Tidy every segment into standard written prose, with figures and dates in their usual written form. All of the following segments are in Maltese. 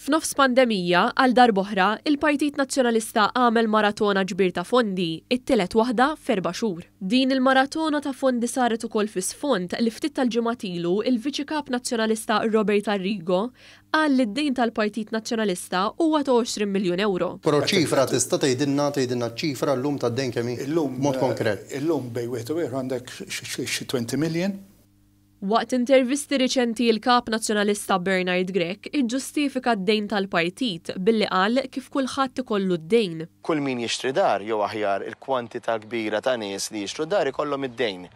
F'nofs pandemija, għal darb'oħra, il-Partit Nazzjonalista għamel maratona ġbir ta' fondi, it-tielet waħda f'erba' xhur. Din il-maratona ta' fondi saret ukoll fi sfond li ftit tal-ġimgħat ilu il-Viċi Kap Nazzjonalista Robert Arrigo qal li d-dejn tal-Partit Nazzjonalista huwa ta' 20 miljun ewro. Però ċifra tista' tgħidilna tgħidilna ċ-ċifra llum tad-dejn kemm hi? B'mod konkret. Illum bejn wieħed u ieħor għandek xi 20 million. Waqt intervisti riċenti il-Kap Nazzjonalista Bernard Grech iġġustifika d-dejn tal-partit billi qal kif kulħadd ikollu d-dejn. Kull min jixtri dar, jew aħjar il-kwantità kbira ta' nies li jixtru dar ikollhom id-dejn.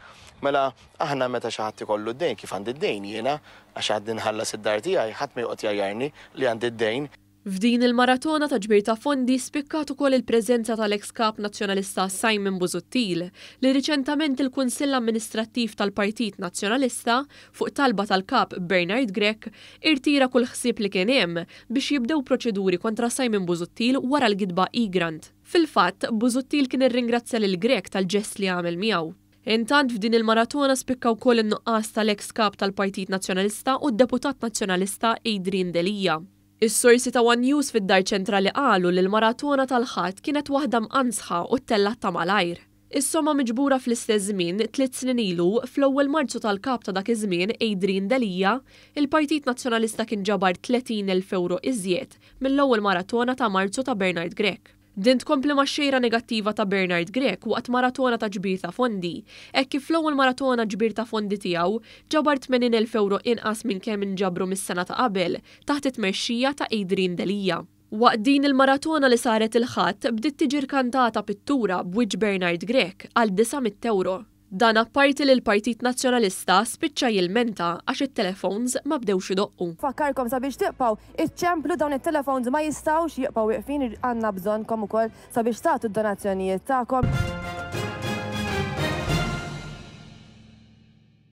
Mela aħna meta xi ħadd ikollu d-dejn, kif għandi d-dejn jiena, għax għadni nħallas id-dar tiegħi, ħadd ma joqgħod jgħajjarni li għandi d-dejn. F'din il-maratona ta' ġbir ta' fondi spikkat ukoll il-preżenza tal-eks Kap Nazzjonalista Simon Busuttil li riċentament il-Kunsill Amministrattiv tal-Partit Nazzjonalista, fuq talba tal-Kap Bernard Grech, irtira kull ħsieb li kien hemm biex jibdew proċeduri kontra Simon Busuttil wara l-gidba Egrant. Fil-fatt, Busuttil kien irringrazzja lil Grech tal-ġest li għamel miegħu. Intant f'din il-maratona spikka wkoll in-nuqqas tal-eks Kap tal-Partit Nazzjonalista u d-Deputat Nazzjonalista Adrian Delia. Is-sorsi ta' one News fid-Dar Ċentrali qalu li l-maratona tal-Ħadd kienet waħda mqanżħa u ttellgħet ta' malajr. Is-somma miġbura fl-istess żmien, tliet snin ilu, fl-ewwel Marzu tal-Kap ta' dak iż-żmien, Adrian Delia, il-Partit Nazzjonalista kien ġabar 30,000 ewro iżjed mill-ewwel maratona ta' Marzu ta' Bernard Grech. Din tkompli max-xejra negattiva ta' Bernard Grech waqt maratona ta' ġbir ta' fondi, hekk kif fl-ewwel maratona ġbir ta' fondi tiegħu ġabar 80,000 ewro inqas minn kemm inġabru mis-sena ta' qabel taħt it-tmexxija ta' Adrian Delia. Waqt din il-maratona li saret il-Ħadd bdiet tiġi rkantata pittura b'wiċċ Bernard Grech għal 900 ewro. Dan apparti li l-Partit Nazzjonalista spiċċa jilmenta għax it-telefowns ma bdewx idoqqu. Nfakkarkom sabiex tibqgħu iċċemplu dawn it-telefowns ma jistgħux jibqgħu wieqfin għandna bżonnkom ukoll sabiex tagħtu d-donazzjonijiet tagħkom.